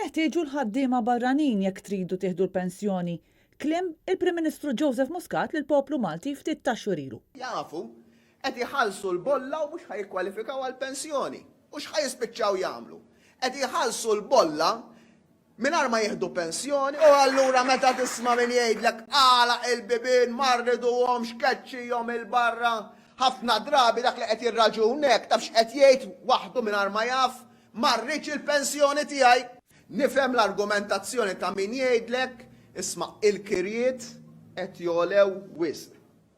Neħtieġu l-ħaddiema barranin jekk tridu tieħdu l-pensjoni, kliem il-Prim Ministru Joseph Muscat lill-poplu Malti ftit tax-xhur ilu. Jafu, qed iħallsu l-bolla u mhux ħa jikkwalifikaw għall-pensjoni. U x'ħa jispiċċaw jagħmlu? Qed iħallsu l-bolla mingħajr ma jieħdu pensjoni u allura meta tisma' min jgħidlek agħlaq il-bibien ma rriduhomx keċċihom 'il barra, ħafna drabi dak li qed jirraġuna hekk taf x'qed jgħid waħdu mingħajr ma jaf, ma rridx il-pensjoni tiegħi! Nifhem l-argumentazzjoni ta' min jgħidlek isma' il-kirjiet qed jogħlew wisq.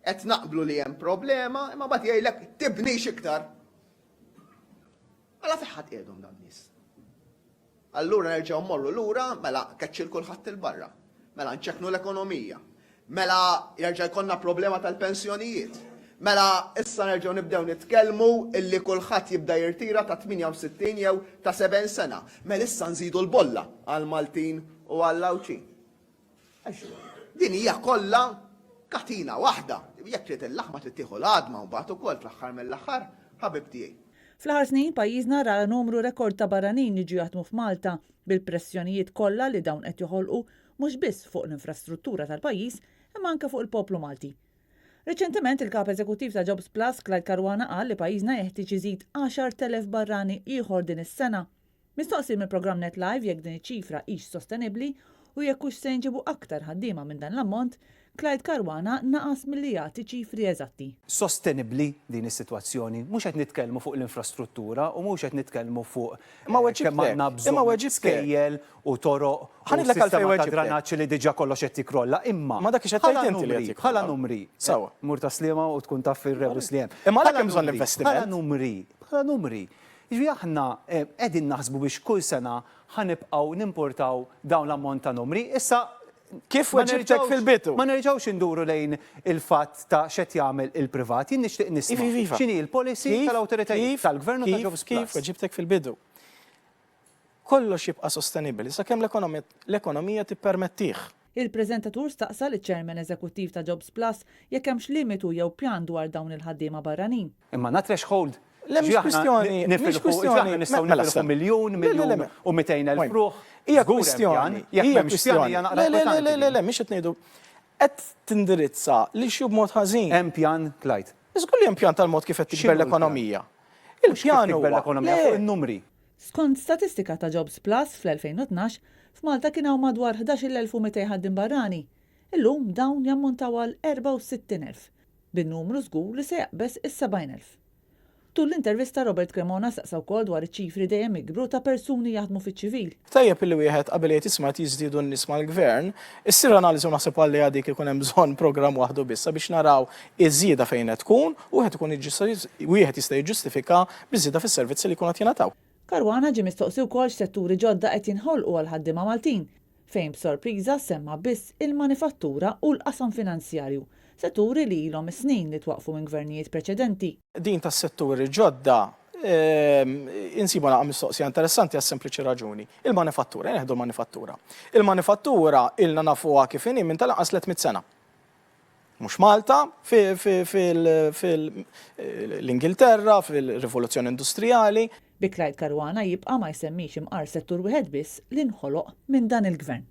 Qed naqblu li hemm problema imma mbagħad jgħidlek tibnix iktar. Mela fejn ħa tqiegħdhom dawn nies? Allura nerġgħu mmorru lura, mela keċċi 'l kulħadd 'il barra. Mela nċekknu l-ekonomija. Mela jerġa' jkollna problema tal-pensjonijiet. Mela issa nerġgħu nibdew nitkellmu illi kulħadd jibda jirtira ta' 68 jew ta' 70 sena. Mela issa nżidu l-bolla għall-Maltin u għall-Għawdxin. Għax din hija kollha katina waħda. Jekk trid il-laħma trid tieħu l-għadma mbagħad ukoll fl-aħħar mill-aħħar, ħabib tiegħi. Fl-aħħar snin pajjiżna ra numru rekord ta' barranin jiġu jaħdmu f'Malta bil-pressjonijiet kollha li dawn qed joħolqu mhux biss fuq l-infrastruttura tal-pajjiż imma anke fuq il-poplu Malti. Riċentement il-Kap Eżekuttiv ta' Jobs Plus Clyde Caruana qal li pajjiżna jeħtieġ iżid 10,000 barrani ieħor din is-sena. Mistoqsi mill-programm Net Live jekk din iċ-ċifra hix sostenibbli u jekk hux se jinġiebu aktar ħaddiema minn dan l-ammont, Clyde Caruana naqas milli jagħti ċifri eżatti. Sostenibbli din is-sitwazzjoni? Mhux qed nitkellmu fuq l-infrastruttura u mhux qed nitkellmu fuq Imma weġibtek, kemm għandna imma bżonn weġibtek. skejjel u toroq Ħa u ngħidlek għalfejn sistema ta' weġibtek. dranaġġ li diġà kollox qed jikkrolla, imma Ma dak ix qed bħala tgħid inti li qed numri, jikkrolla. bħala numri, Sewwa. mur Tas-Sliema u tkun taf ir-rebus li hemm. Imma għalhekk Bħala hemm bżonn numri, bħala investiment. numri, bħala numri. Jiġifieri aħna qegħdin naħsbu biex kull sena ħa nibqgħu nimportaw dawn l-ammont ta' numri. Issa Kif ma weġibtek nerġgħux fil-bidu? ma nerġgħux induru lejn il-fatt ta' x'qed jagħmel il-privat. Jien nixtieq nisma' Iva, iva, iva. x'inhi l-policy Kif, tal-awtoritajiet, kif, tal-Gvern u ta' kif, Jobs kif Plus. weġibtek fil-bidu? Kollox jibqa' sostenibbli sakemm l-ekonomija tippermettih. Il-preżentatur staqsa liċ-Chairman Eżekuttiv ta' Jobs Plus jekk hemmx limitu jew pjan dwar dawn il-ħaddiema barranin. Imma għandna threshold? Le mhix kwistjoni, mhix kwistjoni. Aħna nistgħu nifilħu miljun, miljun u 200,000 ruħ. Hija kwistjoni, hija kwistjoni. Le, le, le, le, le, le, mhix qed ngħidu. Qed tindirizza l-issue b'mod ħażin. Hemm pjan, Clyde? Żgur li hemm pjan tal-mod kif qed tikber l-ekonomija. Il-pjan huwa. L-ekonomija fuq in-numri. Skont statistika ta' Jobs Plus fl-2012, f'Malta kien hawn madwar 11,200 ħaddiem barrani. Illum dawn jammontaw għal 64,000, bin-numru żgur li se jaqbeż is-70,000. Tul l-intervista Robert Cremona staqsa wkoll dwar iċ-ċifri dejjem jikbru ta' persuni jaħdmu fiċ-ċivil. Tajjeb illi wieħed qabel jgħid isma' qed jiżdiedu n-nies mal-Gvern, issir analiżi u naħseb għaliha dik ikun hemm bżonn programm waħdu biss sabiex naraw iż-żieda fejn qed tkun u wieħed ikun wieħed jista' jiġġustifika biż-żieda fis-servizzi li jkunu qed jingħataw. Caruana ġie mistoqsi wkoll x'setturi ġodda qed jinħolqu għall-ħaddiema Maltin, fejn b'sorpriża semma biss il-manifattura u l-qasam finanzjarju, setturi li ilhom is-snin li twaqqfu minn gvernijiet preċedenti. Din tas-setturi ġodda insibha naqa' mistoqsija interessanti għas-sempliċi raġuni. Il-manifattura, ejja nieħdu l-manifattura. Il-manifattura ilna nafuha kif inhi minn tal-anqas 300 sena. Mhux Malta, fil-Ingilterra, fil-Rivoluzzjoni Industrijali. Bi Clyde Caruana jibqa' ma jsemmix imqar settur wieħed biss li nħoloq minn dan il-Gvern.